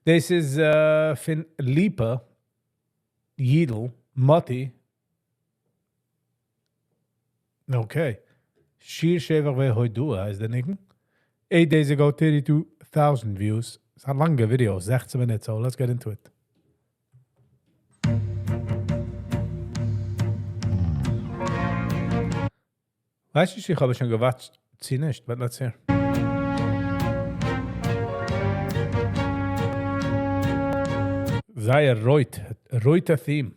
דאס איז פון ליפא, יידל, מאטי. Okay. שיר שבח והודאה איז די ניגון. 8 days ago, 32,000 views. ס'איז א לאנגע video, 16 מינוט, so let's get into it. ווייס נישט איך האב עס שוין גע watch ט צי נישט, but let's hear. זייער רויט, רויטע theme.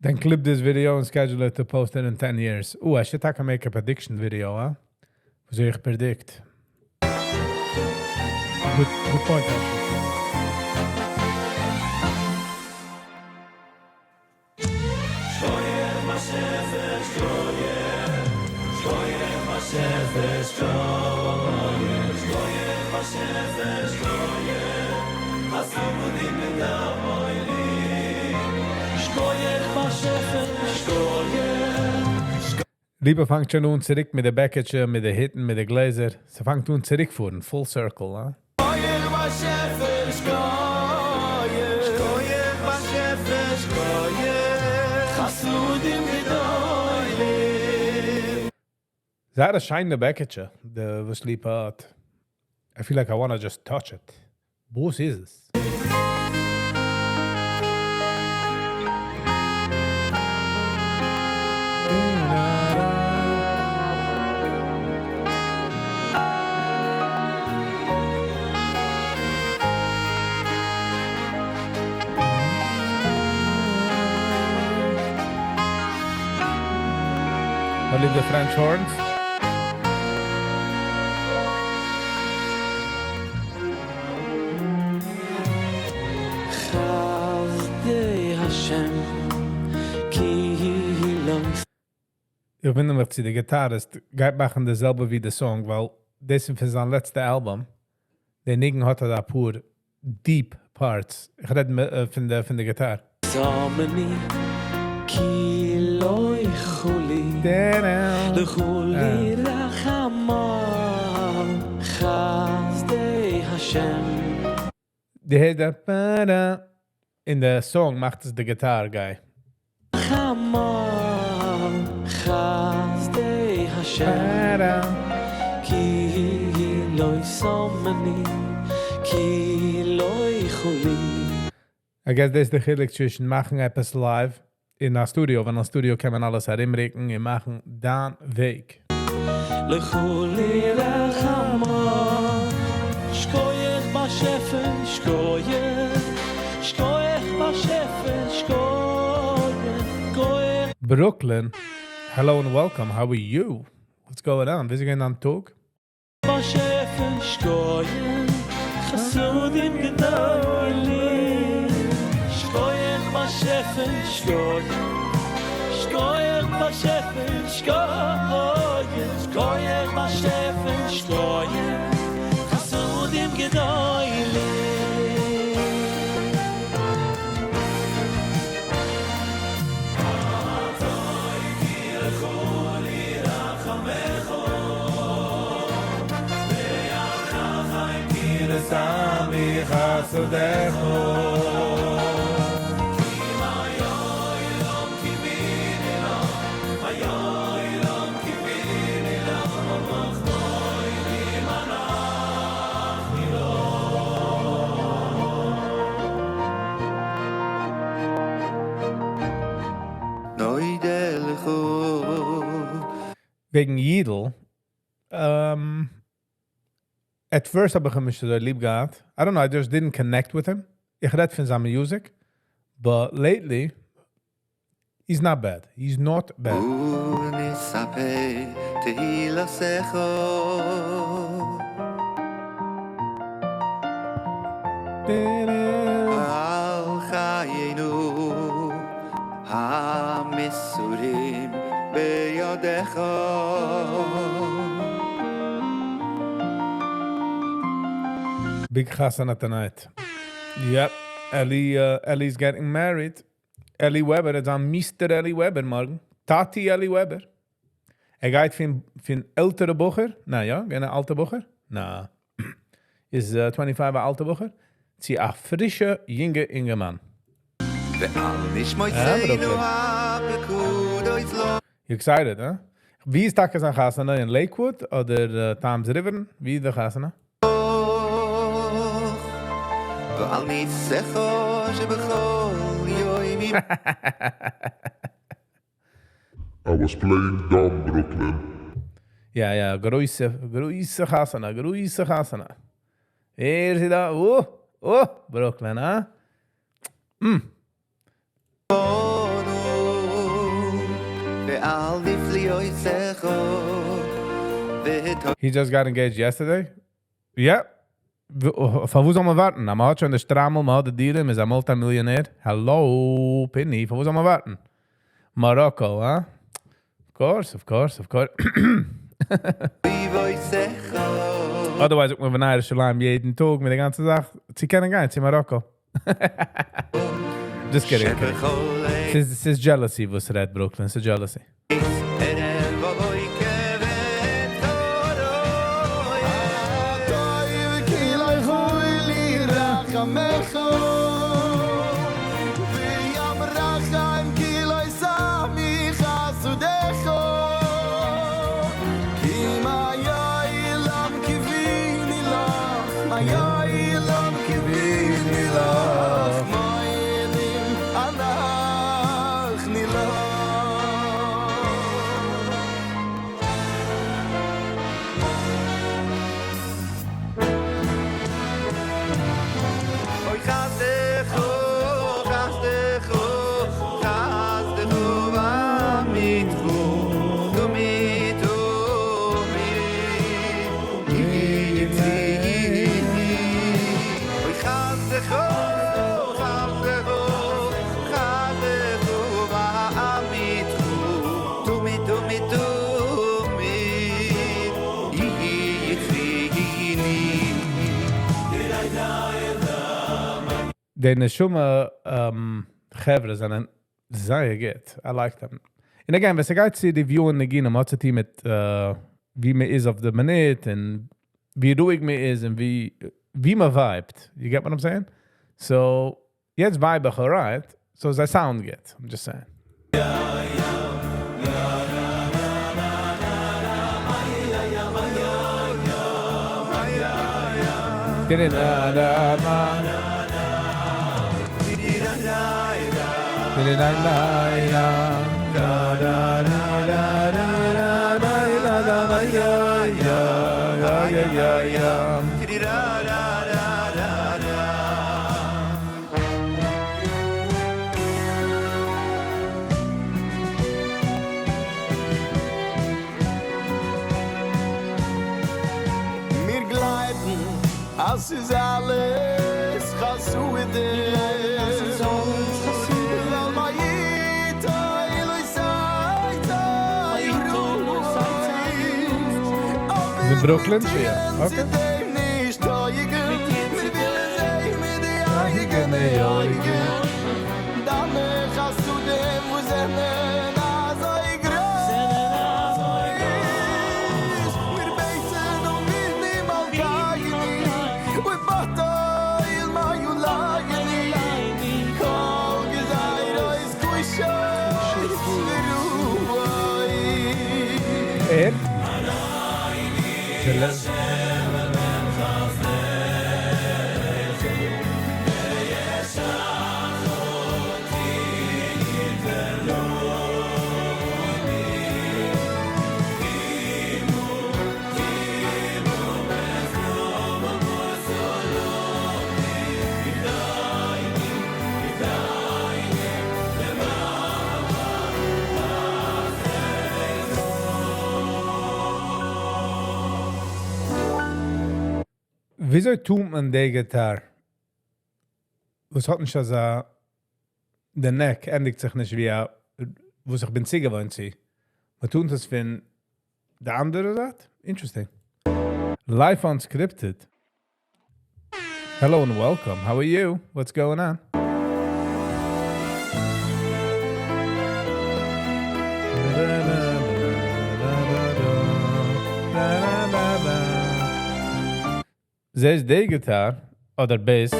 Then clip this video and schedule it to post it in 10 years. Oh, I should טאקע make a prediction video, huh? וויאזוי איך predict. Good, good point, actually. ליפא פאנגט שוין אן צוריק מיט די בעקעטשע, מיט די היטן, מיט די גלעזער. ס'פאנגט אן צוריקפארן, full circle, הא? זייער א שיינע בעקעטשע, די וואס ליפא האט. I feel like I wanna just touch it. וואס איז עס? האב ליב די French horns. חסדי השם כי לא איך וואונדער מיך צו די guitarist גייט מאכן די זעלבע ווי די song, ווייל דאס איז פון זיין לעצטע album. די ניגון האט א פאר deep parts. איך רעד פון די גיטאר. שמני כי לא יכולי לכולי רחמיו חסדי השם. די הערסט די פארא אין די song מאכט עס די guitar guy. רחמיו חסדי השם כי לא שמני כי לא יכולי. I guess דאס איז די חילוק צווישן מאכן עפעס live אין א studio, ווען אין א studio קען מען אלעס ארומרוקן און מאכן דיין וועג. לכולי רחמיו שקויעך באשעפער שקויעך שקויעך באשעפער שקויעך קויעך. Brooklyn, hello and welcome, how are you? What's going on? וויאזוי גייט דיין טאג? באשעפער שקויעך חסדים גדולים שקויעך באשעפער שקויעך שקויעך באשעפער שקויעך שקויעך באשעפער שקויעך חסדים גדולים. וועגן יידל, at first האב איך אים נישט אזוי ליב געהאט, I don't know, I just didn't connect with him, איך רעד פון זיין music, but lately, he's not bad, he's not bad. Big חתונה tonight. Yep, Eli, Eli's getting married. Eli Weber איז א Mister Eli Weber מארגן. טאטי אלי וועבער. ער גייט פון פון עלטערע בחור, נא יא, געווען א אלטע בחור? נא. איז twenty five א אלטע בחור? צו א פרישע יונגע אינגערמאן. You excited, הא? ווי איז טאקע זיין חתונה? אין Lakewood אדער Toms River? ווי איז די חתונה? I was playing dumb Brooklyn. יא יא, גרויסע גרויסע חתונה, גרויסע חתונה. ער איז דא, או או, Brooklyn, הא? He just got engaged yesterday? יא. פארוואס זאל מען ווארטן? אז מען האט שוין די שטריימל, מען האט די דירה, מען איז א multi מיליאנער. Hello, פיני, פארוואס זאל מען ווארטן? Morocco, הא? Of course, of course, of course. Otherwise זאגט מען בני ירושלים יעדן טאג מיט די גאנצע זאך, צו קענען גיין צו Morocco. Just kidding. ס'איז ס'איז jealousy וואס רעדט Brooklyn, ס'איז jealousy. די נשמה חברה זענען זייער גוט, I like them. און again, ווען ס'גייט צו review ען ניגונים האט צוטון מיט ווי מען איז אויף די מינוט און ווי רואיג מען איז און ווי ווי מען vibe ט, you get what I'm saying? So יעצט vibe איך alright, so זיי sound גוט, I'm just saying. מיר גלייבן אז ס'איז אלעס חסדים. אין Brooklyn? יא, okay. ער? וויאזוי טוט מען די גיטאר? וואס האט נישט אזא, די neck ענדיגט זיך נישט ווי א, וואס איך בין צוגעוואוינט צו. מען טוט עס פון די אנדערע זייט? Interesting. Life Unscripted. Hello and welcome. How are you? What's going on? זעסט די guitar אדער bass.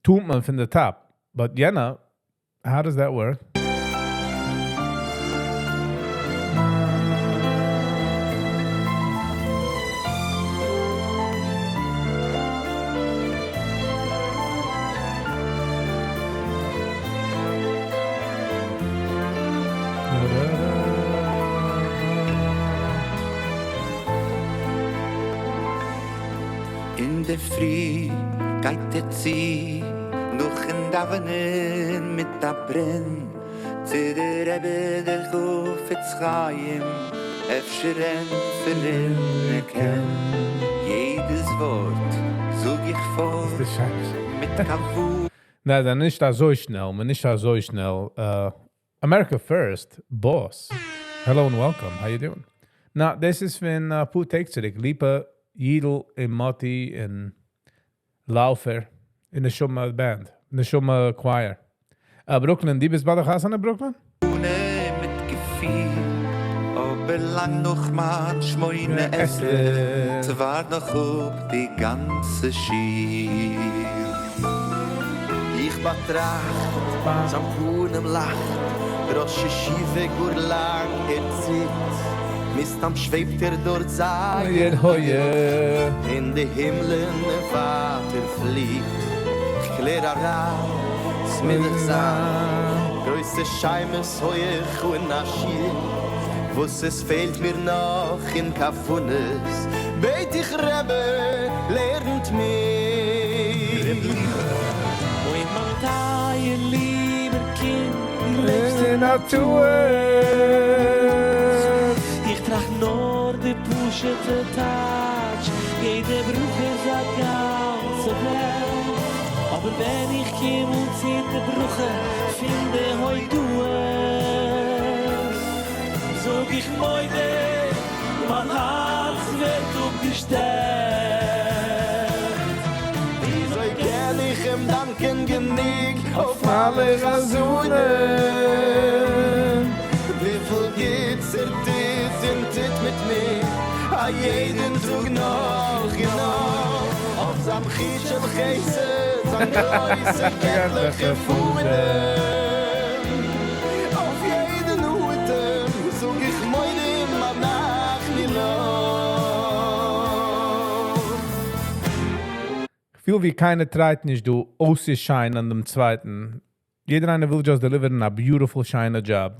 טוט מען פון די top. But יענע, how does that work? אין דער פרי גייט ער צו נאכן דאווענען מיט א ברען צו די רבי דער חפץ חיים אפשר ענטפערן ער קען יעדעס ווארט זאג איך פאר מיט כוונה. ניין, ניין, נישט אזוי שנעל, מען נישט אזוי שנעל. America first, boss. Hello and welcome. How you doing? נא, דאס איז פון א פאר טעג צוריק. ליפא, יידל, און מאטי, און לאופער, אין די נשמה band, נשמה choir. Brooklyn, דו ביסט ביי די חתונה, Brooklyn? מיט געפיל, אבער לאנג נאך מיין שמונה עשרה, ס'ווארט נאך אפ די גאנצע שול. איך באטראכט, זיין פנים לאכט, ראש ישיבה גאר לאנג ער ציט, מסתם שוועבט ער דארט זייער הויעך, אין די הימלען ווייט ער פליט, כ'קלער אריין, ס'מוז דאך זיין, גרויסע שמות הויעך אן א שיעור, וואס עס פעלט מיר נאך אין כוונות, בעט איך רבי לערנט מיר. אוי מיין טייער ליבער קינד, דו לעבסט אין א טעות. איך טראכט נאר די פשוט'ע טייטש, יעדע ברכה איז א גאנצע וועלט, אבער ווען איך קום אן צו די ברכה פון די הודאות, זאג איך מודה, מיין הארץ ווערט אפגעשטעלט. וויאזוי קען איך אים דאנקען גענוג אויף אלע חסדים? וויפיל גוטס ער טוט און טוט מיט מיר, א יעדן טאג נאך און נאך, אויף זיין חוט של חסד, זיין גרויסע געטליכע פנים, אויף יעדן אטעם זאג איך מודים אנחנו לך. כ'פיל ווי קיינער try ט נישט דא אויסצושיינען דעם צווייטן. יעדער איינער וויל just deliver ן א beautiful שיינע job.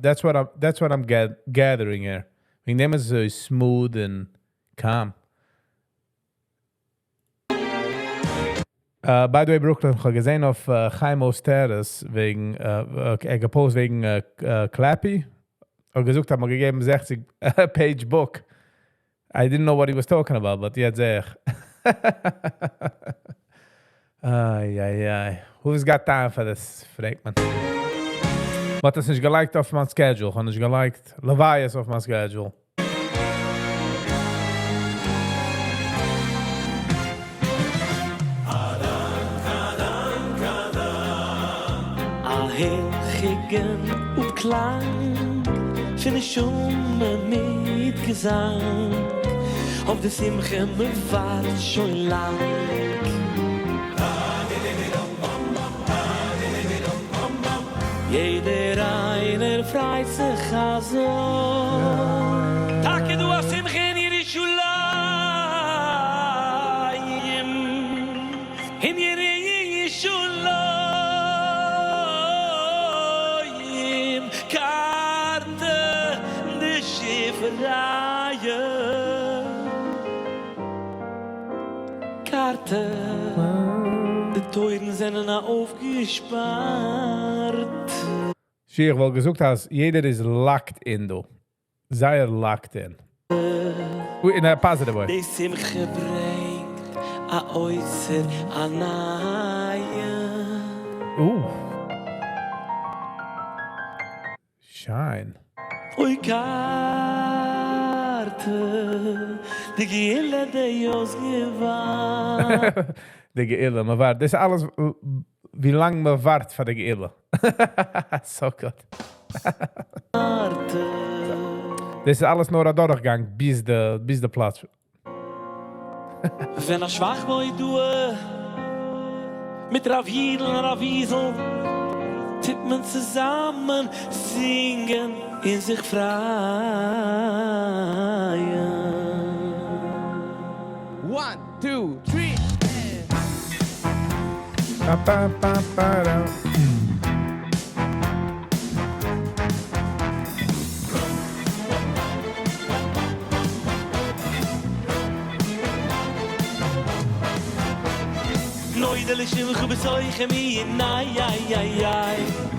That's what I'm gathering here. וועגן דעם איז אזוי smooth און calm. By the way, Brooklyn, איך האב געזען אויף Chaimo status וועגן, ער גע post וועגן Clappy. ער האט געזאגט, האט מיר געגעבן 60 page book. I didn't know what he was talking about, but יעצט זע איך. איי, איי, איי. Who's got time for this, פרעגט מען. מ'האט עס נישט געלייגט אויף מיין schedule. איך האב נישט געלייגט לוויות אויף מיין schedule. א הילכיגן אפקלאנג פון נשמה מיט געזאנג, אויף די שמחה מ'ווארט שוין לאנג. יעדער איינער פרייט זיך אזוי. טאקע דא א שמחה אין ירושלים, אין ירושלים, קארטע די שיפערייען, קארטע די טויערן זענען אויפגעשפארט. איך וואלט געזאגט אז יעדער איז locked in דא. זייער locked in. In a positive way. די שמחה ברענגט א אוצר א נייע. Shine. אוי קארטע, די גאולה די אויסגעווארט. די גאולה, מען ווארט. דאס איז אלעס, ווי לאנג מען ווארט פאר די גאולה. So good. דאס איז אלעס נאר א דורכגאנג ביז די ביז די פלאץ. ווען א שבח והודאה מיט רב יידל און רב וויזל טוט מען צוזאמען זינגען און זיך פרייען. One two three and. פא פא פא פא רא. נודה לשמך בתוככי בני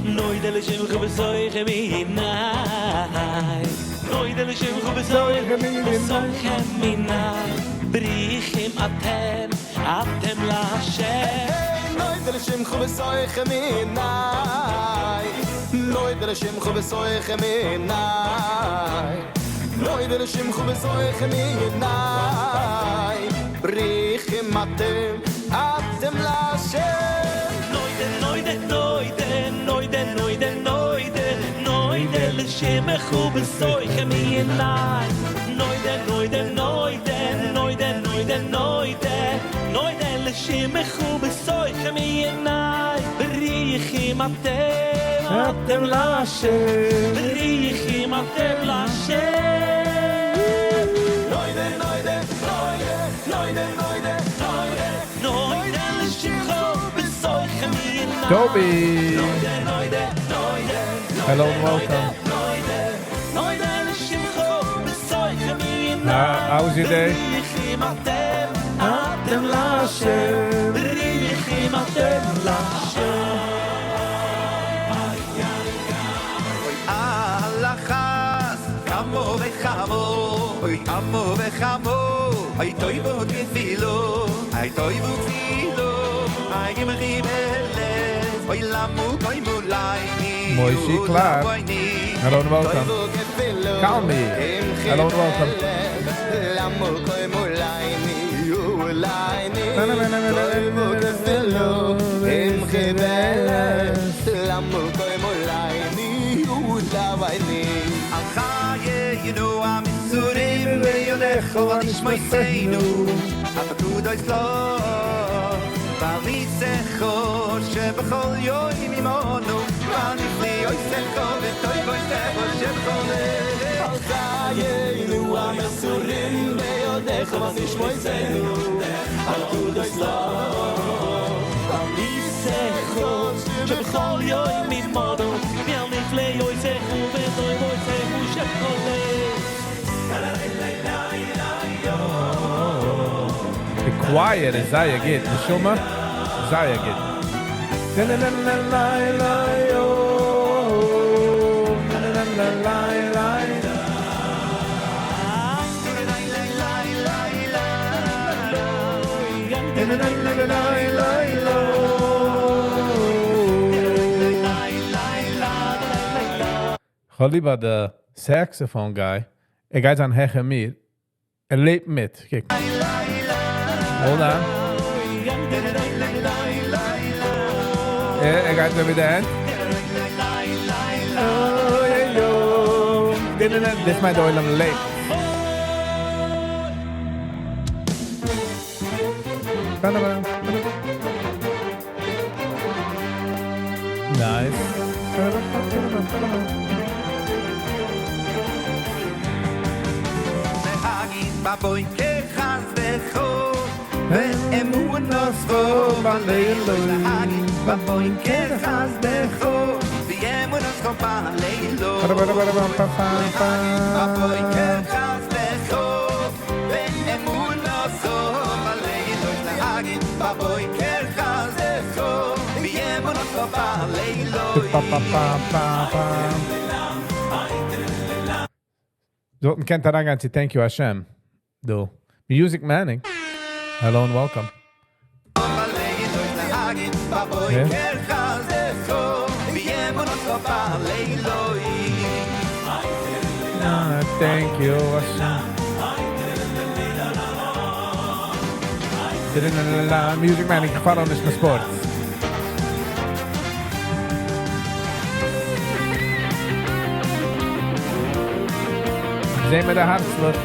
נודה לשמך בתוככי בני נודה לשמך בתוככי בני ברוכים אתם אתם להשם נודה לשמך בתוככי בני נודה לשמך בתוככי בני נודה לשמך בתוככי בני ברוכים אתם אתם להשם נודה נודה נודה נודה נודה נודה נודה לשמך בתוככי בני נודה נודה נודה נודה נודה נודה נודה לשמך בתוככי בני ברוכים אתם אתם להשם ברוכים אתם להשם נודה נודה נודה נודה נודה נודה נודה לשמך בתוככי בני Toby! נודה נודה נודה Hello and welcome. נודה לשמך בתוככי בני How was your day? ברוכים אתם אתם להשם ברוכים אתם להשם אוי הלחס, כמו וכמו, אוי כמו וכמו, אוי טויבו כפילו, אוי טויבו כפילו, אוי גמרי בלב, אוי למו קוי מולי, Moishi Clark. Hello and welcome. Call me. Hello and welcome. למו קוי מולי אולי טויבו כפילו עם חיבלת למו קוי מולי אולי על חיינו המסורים ביודך ונשמותינו הפקודות לו ועל שבכל יום עמנו ונפלאותיך וטובותיך שבכל על חיינו המסורים בידיך ונשמותינו הפקודות לך ועל ניסיך שבכל יום עמנו ועל נפלאותיך וטובותיך שבכל עת The choir איז זייער גוט. נשמה, זייער גוט. Na na na na la la yo. Na na na na la la. Na na na na la la la. כ'האב ליב די saxophone guy. ער גייט אן העכער מיר. ער לעבט מיט. קוק. Hold on. ער גייט מיט די הענט. Oh, yeah, yo. דאס מיינט דער עולם לעבט. Nice. להגיד בבוקר חסדך ואמונתך בלילות להגיד בבוקר חסדך ואמונתך בלילות להגיד בבוקר חסדך ואמונתך בלילות להגיד בבוקר חסדך ואמונתך בלילות Pa, pa, pa, pa, pa. זאלטן קענט אריינגיין צו Thank you Hashem. דא. Music Manning. Hello and welcome. להגיד בבוקר חסדך ואמונתך בלילות Ah, thank you Hashem. Music Manning, איך follow נישט מיט sports. זעהן מיר די הארצלעך.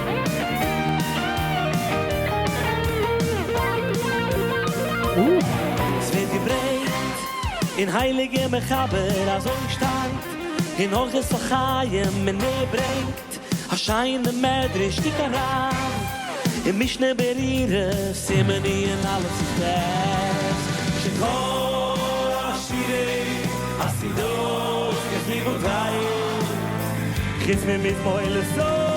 עס ווערט געברענגט אין הייליגע מחבר אזוי שטייט אין אורחות החיים און ער ברענגט א שיינע מדרש קוק אריין אין משנה ברורה סימן עיין א' סעיף ט' שכל השירים עתידות ככתיבותיהם חוץ ממזמור לתודה.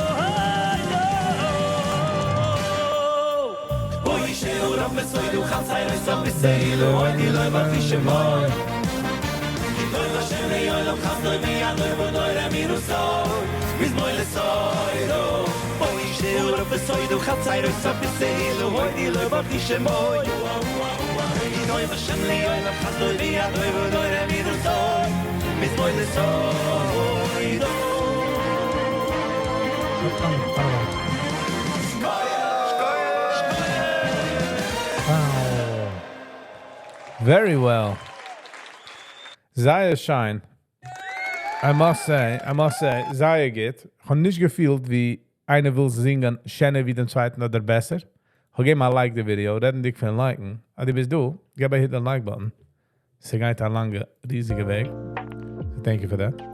Very well. זייער שיין. I must say, I must say, זייער גוט. איך האב נישט געפילט ווי איינער וויל זינגען שענער ווי דעם צווייטן אדער בעסער. איך געב א like די video, רעדנדיג פון like ן. אז דו ביסט דא, געב א hit the like button. ס'גייט א לאנגע, ריזיגע וועג. So thank you for that.